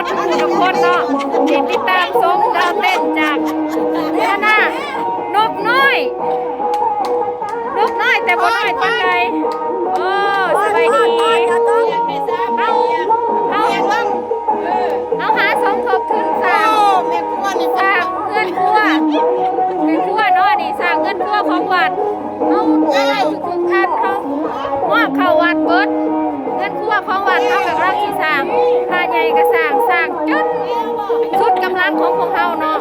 ທຸກຄົນເນາະ ທີ່ຕິດຕາມຊົມລາວເຕັ້ນຈາກຄະນະນົກນ້ອຍ ນົກນ້ອຍແຕ່ບໍ່ນ້ອຍປານໃດ. ໂອ້ ສະບາຍດີ. ເຮົາ ເຮົາ ເຮົາຫາສົມທົບທຶນສ້າງ ສ້າງເຮືອນຄົວ ເຮືອນຄົວເນາະ ນີ້ສ້າງເຮືອນຄົວຂອງວັດ. ເຮົາລາຍໄດ້ທຸກໆທ່ານ ເຮົາມອບເຂົ້າວັດເບິດ. ເຮືອນຄົວຂອງວັດເຮົາກຳລັງຊິສ້າງ ພະໃຫຍ່ກໍສ້າງ ສ້າງຈົນສຸດກຳລັງຂອງພວກເຮົາເນາະ.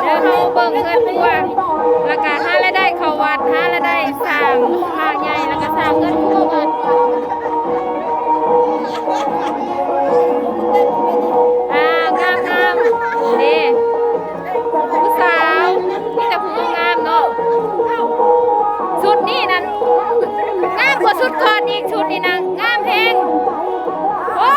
ແລ້ວເຮົາເບິ່ງເຮືອນຄົວ ແລ້ວກະຫາລາຍໄດ້ເຂົ້າວັດ ຫາລາຍໄດ້ສ້າງພະໃຫຍ່ ແລ້ວກະສ້າງເຮືອນຄົວວັດ. ອ່າ ງາມໆ ເດ້ ຜູ້ສາວ ມີແຕ່ຜູ້ງາມເນາະ. ຊຸດນີ້ນັ້ນງາມກວ່າຊຸດກ່ອນອີກ ຊຸດນີ້ນະງາມແຮງ. ໂອ້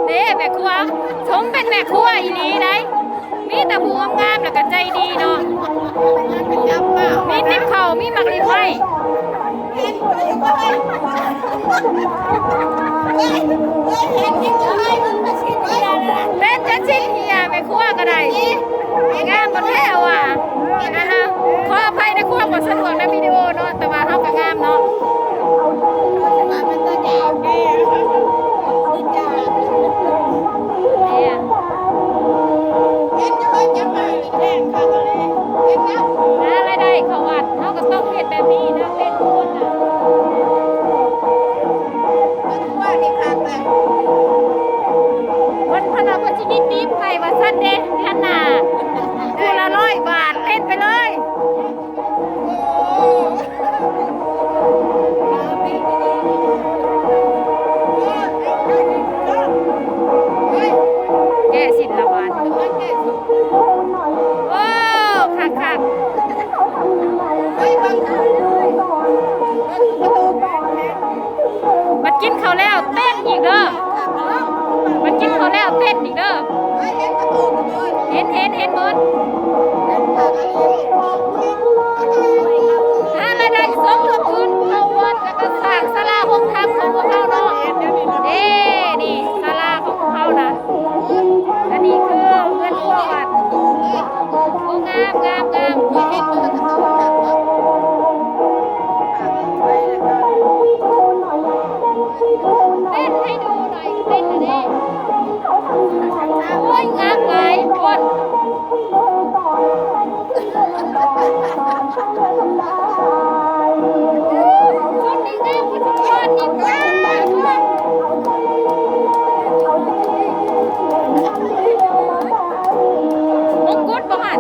ເດ້ ແມ່ຄົວ ສົມເປັນແມ່ຄົວອີ່ຫຼີໃດ໋. ມີແຕ່ຜູ້ງາມໆ ແລ້ວກໍໃຈດີເນາະ. ມີຕິບເຂົ້າ ມີໝາກລິໄມ້. ເປັນຈັ່ງຊີ້ເນຍ ແມ່ຄົວກໍໄດ້ ງາມບໍ່ແທ້ວ່າ. ອ່າ ຂໍອະໄພໃນຄວາມບໍ່ສະດວກໃນວິດີໂອເນາະ ແຕ່ວ່າເຮົາກໍງາມເນາະ. ແມ່ນ. ຫາລາຍໄດ້ເຂົ້າວັດ ເຮົາກໍຕ້ອງເຮັດແບບນີ້ນະ ເປັນຄົນນະ. ເພິ່ນ ເພິ່ນວ່າເພິ່ນຊິມີຕິບໃຫ້ວ່າຊັ້ນເດ້ ເດືອນໜ້າ ຜູ້ລະຮ້ອຍບາດ ເຮັດໄປເລີຍ. ແກະສິ້ນລະບາດ. ໂອ້ ຄັກໆ. ບັດກິນເຂົ້າແລ້ວເຕັ້ນອີກເດີ ບັດກິນເຂົ້າແລ້ວເຕັ້ນອີກເດີ. ເຫັນ ເຫັນ ເຫັນໝົດ. ຫາລາຍໄດ້ສົມທົບທຶນເຂົ້າວັດ ແລ້ວກໍສ້າງສາລາໂຮງທຳຂອງພວກເຮົາເນາະ. ເດ້ ນີ້ສາລາຂອງພວກເຮົານະ. ອັນນີ້ຄືເຮືອນຄົວວັດ. ໂອ້ ງາມ ງາມ ງາມ. ເຕັ້ນໃຫ້ດູໜ້ອຍ ເຕັ້ນແດ່. ໂອ້ຍ ງາມຫຼາຍຄົນ. ຄົນນີ້ງາມ ຄົນນີ້ງາມ. ມົງກຸດບໍ່ຫັ້ນ?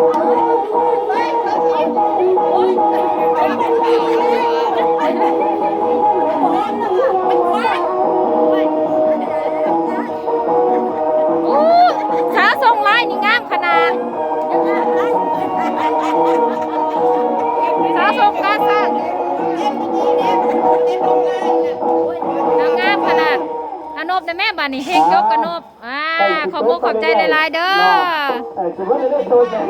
ໂອ້ ສາວຊົງລາຍນີ້ງາມຂະໜາດ. ສາວຊົງກາສ້າງ ນາງງາມຂະໜາດ. ອານົບນະແມ່ ບາດນີ້ເຮັດຍົກກະນົບ. ອ່າ ຂອບມຸກຂອບໃຈຫຼາຍໆເດີ. ເອີ ຖືວ່າໄດ້ໂຕໃຫຍ່